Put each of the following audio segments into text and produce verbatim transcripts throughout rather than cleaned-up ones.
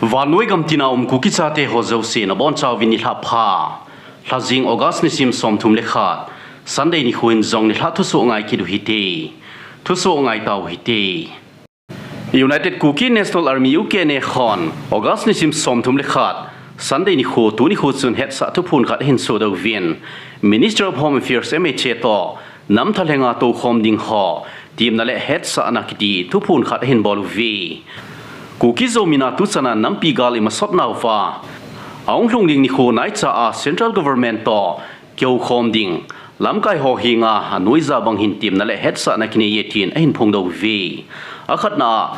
Vannoi gam tina um Kuki chate ho jouse nabonchauvin nilhah pha. Lhajing August nisim somthum le khat, Sunday nikho in jong nilhah thusoh ngai kit u hite. Thusoh ngai tau hite. United Kuki National Army, U K N A hon August nisim somthum le khat, Sunday nikho, tuni nikho chun hetsah thuphon khat ahin sodoh uvin, Minister of Home Affairs, M H A toh nam thalhenga toukhom ding ho temna le hetsahna kiti thuphon khat ahin bol uve. Kuki Zo mina tuchan a nampi gal imasat nauva ahung lhung ding nikho naicha a Central Government toh kihoukhom ding lamkai ho henga anoija bang hin temna le hetsahna kinei e tin ahin phongdoh uve. Akhatna a,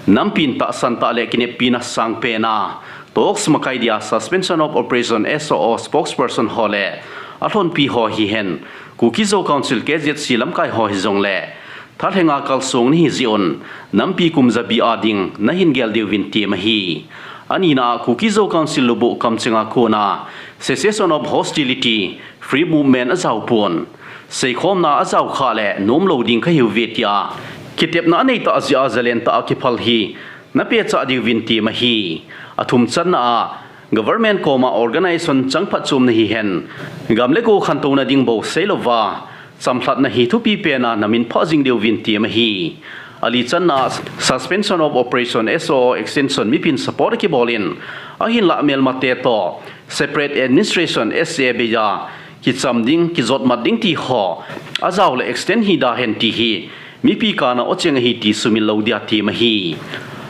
nampin tahsan tah le kineppina sangpen a talks makai dia Suspension of Operation, S O O, spokesperson ho le alhonpi ho hihen, Kuki Zo Council, K Z C, lamkai ho hijongle thalhenga kalsong nahi jeh un nampi kum jabi a ding nahin gel diuvin tem ahi. Anina a, Kuki Zo Council lubuh kamchenga kona cessation of hostility, free movement ajao pon, seikhomna ajao khah le nomlou ding kahiuve tia kitepna anei tah jeh a jalen tah a kiphal hi napehcha diuvin tem ahi. Athumchanna a, government koma organization chang phatchomna hihen, gam le go khantouna ding bou seilouva chamlhatna hi thupi pen a namin phah jing diuvin tem ahi. Alichanna a, Suspension of Operation, S O O, extension mipin support akibol in, ahinlah melmate toh separate administration, S A, beiya kicham ding, kijotmat ding ti ho ajao le extend hi dahen ti hi mipi kana ocheng ahi ti sumil lou dia tem ahi.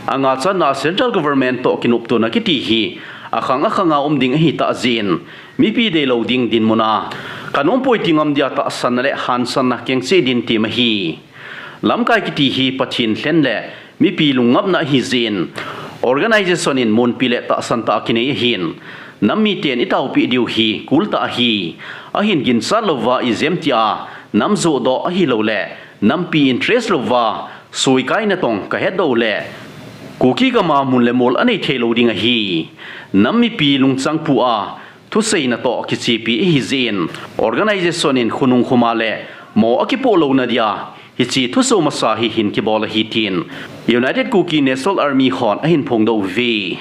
Angachanna a, Central Government toh kinoptona kiti hi akhang akhanga um ding ahitah jeh in, mipi deilou ding dinmun a kanompoi ti ngam dia tahsanna le hansanna kengcheh din tem ahi. Lamkai kiti hi Pathen lhen le mipi lungngapna ahi jeh in, organization in munpi le tahsan tah a kinei ahin, nam miten itaopeh diu hi kul tah ahi. Ahin ginchat louva ijem tia nam johdoh ahilouleh nampi interest louva soikai natong kahetdoh uleh Kuki gam a mun le mol anei theilou ding ahi. Nam mipi lungchang pu a thuseina toh kichepi ahi jeh in, organization in khonung khoma le mo akipoh louna dia hiche thuso masa hi hin kibol ahi tin United Kuki National Army hon ahin phongdoh uve.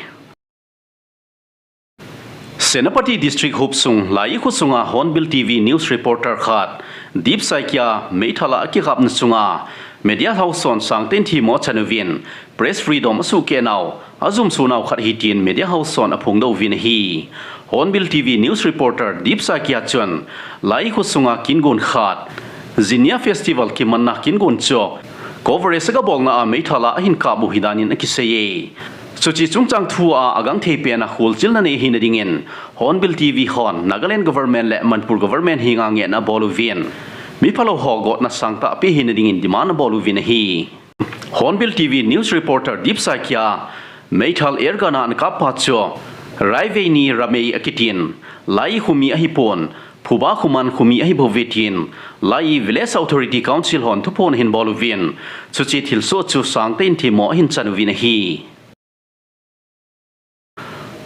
Senapati District hopsung Lai-i khosunga Hornbill T V news reporter khat Deep Saikia meithal a akikapna chunga media house hon sangtah in themmo achan uvin, press freedom asuhkeh nau, ajumso nau khat ahi tin media house hon aphongdoh uvin ahi. Hornbill T V news reporter Deep Saikia chun Lai-i khosunga kingon khat, Jinya Festival kimanna kingon chu coverage agabolna a meithal a ahin kap u ahi danin akiseiye. Chuche chungchang thu a agangthei pen a kholchilna nei ahina dingin Hornbill T V hon Nagaland government le Manipur government henga ngehna abol uvin, miphalou ho gotna sangtah apeh ahina dingin demand abol uvin ahi. Hornbill T V news reporter Deep Saikia meithal airgun a anakap pa chu Raiveini Ramei akitin, Lai-i khomi ahipon, Phuba Khuman khomi ahibouve tin Lai-i Village Authority Council hon thuphon ahin bol uvin, chuche thilsoh chu sangtah in themmo ahin chan uvin ahi.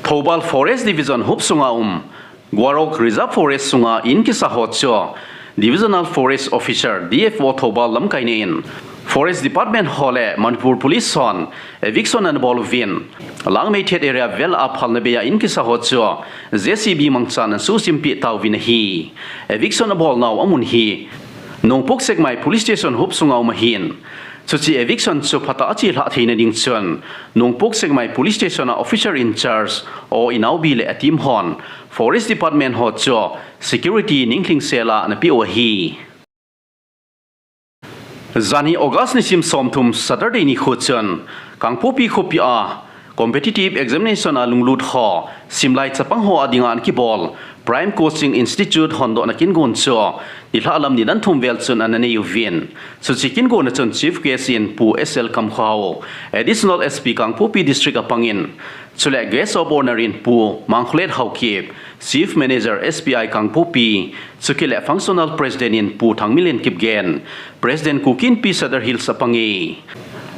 Thoubal Forest Division hopsunga um Gwarok Reserve Forest sunga in kisa ho chu Divisional Forest Officer, D F O Thoubal lamkaina in Forest Department ho le Manipur Police hon eviction anabol uvin, Langmeithet area vel a phalna beiya in kisa ho chu J C B mangchan anasuhchimpeh tauvin ahi. Eviction abolnau amun hi Nongpok Sekmai Police Station hopsunga um ahin, chuche eviction chu phatah a chelhah theina ding chun Nongpok Sekmai Police Station a officer in charge O Inaobi le a team hon Forest Department ho chu security ninglhingsel a anapeh u ahi. Janhi August nisim somthum Saturday nikho chun Kangpokpi khopi a competitive examination a lunglut ho simlai chapang ho adinga anakibol Prime Coaching Institute hondohna kingon chu nilhah lam nidan thum vel chun ananei uvin, chuche kingon a chun Chief Guest in Pu S L Kamkhao, Additional S P Kangpokpi District apangin, chule Guest of Honour in Pu Mangkholet Haokip, Chief Manager S B I Kangpokpi, chukit le Functional President in Pu Thangminlen Kipgen, President Kuki Inpi Sadar Hills apang e.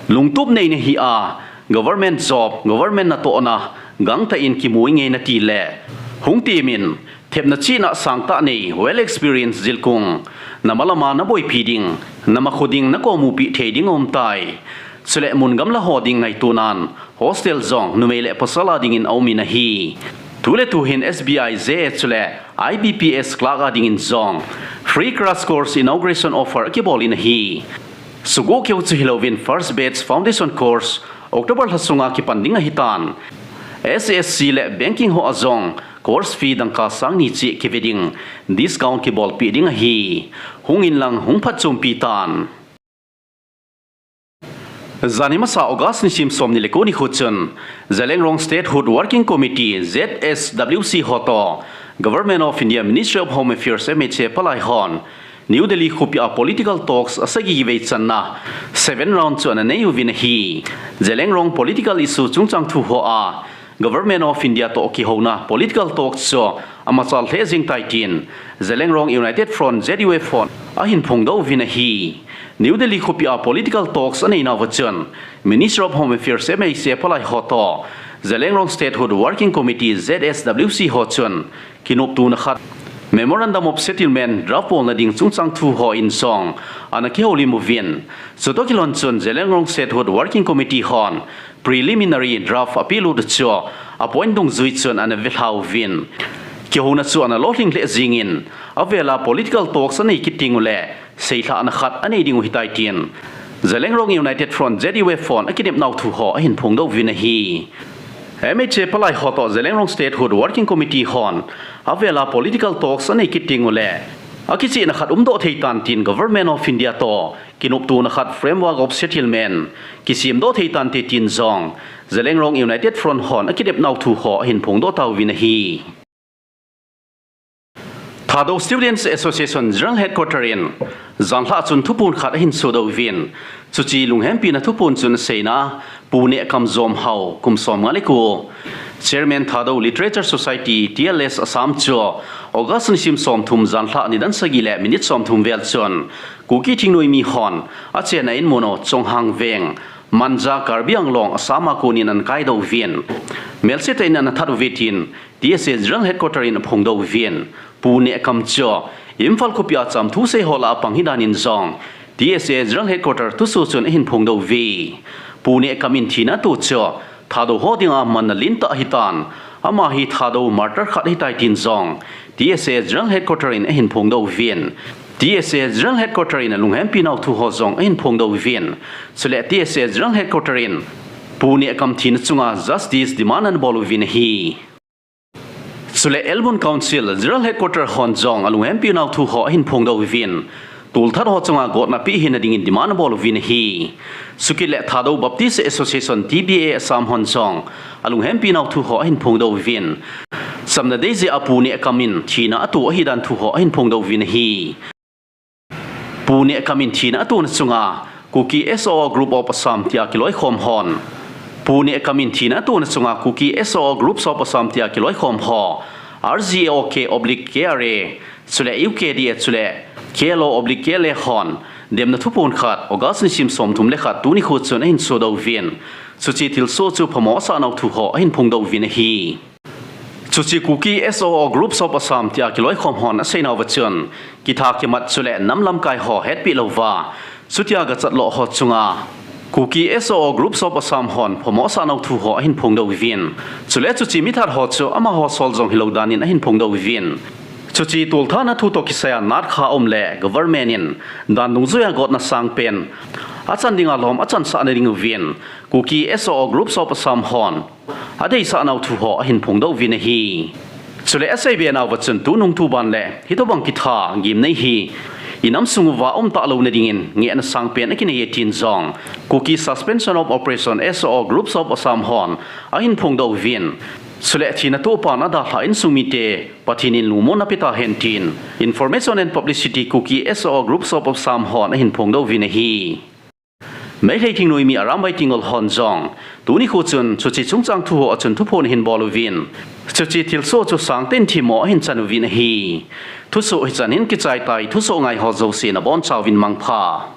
Lungtup neina hi a, government job, government natohna gangtah in kimu inge nati le, hung temin, thepna chihna sangtah nei, well experience jilkung, nama lama naboipi ding, nama kho ding nakomupi thei ding aumtai. Chule mun gamla ho ding ngaitonan hostel jong numei le pasal a dingin aum in ahi. Tuletu hin S B I J A chule I B P S clerk a dingin jong free crash course inauguration offer akibol in ahi. Sugu keu chu hilouvin first batch foundation course October lha sunga kipan ding ahitan. S S C le banking ho a jong course fee dangka sang ni cheh kive ding, discount kibolpi ding ahi. Hung in lang hung phatchompi tan. Jani masa August nisim somni le ko nikho chun Zeliangrong Statehood Working Committee, Z S W C, ho toh Government of India Ministry of Home Affairs, M H A, palai hon New Delhi khopia political talks asagi vei channa seven round chu ana nei uvin ahi. Zeliangrong political issue chungchang thu hoa Government of India toh kihouna political talks chu amachal lheh jeng tai tin Zeliangrong United Front, Z U F, hon ahin phongdoh uvin ahi. New Delhi khopia political talks aneinauva chun Ministry of Home Affairs, M H A, palai ho toh Zeliangrong Statehood Working Committee, Z S W C, ho chun kinoptona khat, Memorandum of Settlement draft bolna ding chungchang thu hon jong ana kihoulim uvin. Chutoh kilhon chun Zeliangrong Statehood Working Committee hon preliminary draft apelut chu a point dungjui chun ana velha uvin. Kihouna chu ana lolhing lheh jengin, avela political talks anei kit teng uleh seilhahna khat anei diu ahitai tin Zeliangrong United Front, Z U F, hon akinepnau thu ho ahin phongdoh uvin ahi. M H A palai ho toh Zeliangrong Statehood Working Committee hon avela political talks anei kit teng uleh akichehna khat umdoh thei tan tin Government of India toh kinoptona khat, Framework of Settlement, kisemdoh thei tante tin jong Zeliangrong United Front hon akinepnau thu ho ahin phongdoh tauvin ahi. Thadou Students Association General Headquarter in janhi a chun thuphon khat ahin sodoh uvin, chuche lunghempina thuphon chun aseina Pu Nehkam Jomhao, kum somnga le ko, Chairman Thadou Literature Society, T L S Assam, chu August nisim somthum janhi nidan sagi le minute somthum vel chun Kuki thingnoimi hon achenna in mun u Chonghang Veng, Manja, Karbi Anglong, Assam a konin ana kaidoh uvin, melsetah in ana that uve tin T S A General Headquarter in aphongdoh uvin, Pu Nehkam chu Imphal khopia chamthu sei ho lah a pang ahi danin jong T S A General Headquarter thusoh chun ahin phongdoh uve. Pu Nehkam in thina atoh chu Thadou ho dinga manna lentah ahitan, ama hi Thadou martyr khat ahitai tin jong T S A General Headquarter in ahin phongdoh uvin, T S A General Headquarter in alunghempinau thu ho jong ahin phongdoh uvin, chule T S A General Headquarter in Pu Nehkam thina chunga justice demand ana bol uvin ahi. Chule Elbun Council General Headquarter hon jong alunghempinau thu ho ahin phongdoh uvin, tolthat ho chunga gotna pe hina dingin demand abol uvin ahi. Chukit le Thadou Baptist Association, T B A Assam, hon jong alunghempinau thu ho ahin phongdoh uvin, chamna dei jeh a Pu Nehkam in thina ato ahidan thu ho ahin phongdoh uvin ahi. Pu Nehkam in thina atona chunga Kuki S O O Group of Assam tia kiloikhom hon, Pu Nehkam in thina atona chunga Kuki S O O Groups of Assam tia kiloikhom ho, R G O K oblique K R A, chule U K D A, chule K L O oblique K L A hon demna thuphon khat August nisim somthum le khat tuni nikho chun ahin sodoh uvin, chuche thilsoh chu phamo asahnau thu ho ahin phongdoh uvin ahi. Chuche Kuki S O O Groups of Assam tia kiloikhom hon aseinauva chun, kitha kimat chule nam lamkai ho hetpeh louva, chutia gachat lo ho chunga Kuki S O O Groups of Assam hon phamo asahnau thu ho ahin phongdoh uvin, chule chuche mithat ho chu amaho sol jong hilou danin ahin phongdoh uvin, chuche tolthatna thu toh kisaiya natkha aum le government in dan dungjuiya gotna sangpen achan dinga lom achansah na diuvin, Kuki S O O Groups of Assam hon adeisah nau thu ho ahin phongdoh uvin ahi. Chule aseibe nauva chun tunung tuban le hitobang kitha gimnei hi inam sung uva umtah louna dingin ngehna sangpen akinei e tin jong Kuki Suspension of Operation, S O O Groups of Assam hon ahin phongdoh uvin, chule thina toh pan adalhah insung mite Pathen in lungmonna petahen tin Information and Publicity Kuki S O O Groups of Assam hon ahin phongdoh uvin ahi. Meitei thingnoimi Arambai Tenggol hon jong tuni nikho chun chuche chungchang thu ho a chun thuphon ahin bol uvin, chuche thilsoh chu sangtah in themmo ahin chan uvin ahi. Thusoh hichan hin kichai tai, thusoh ngai ho jouse nabonchauvin mangpha.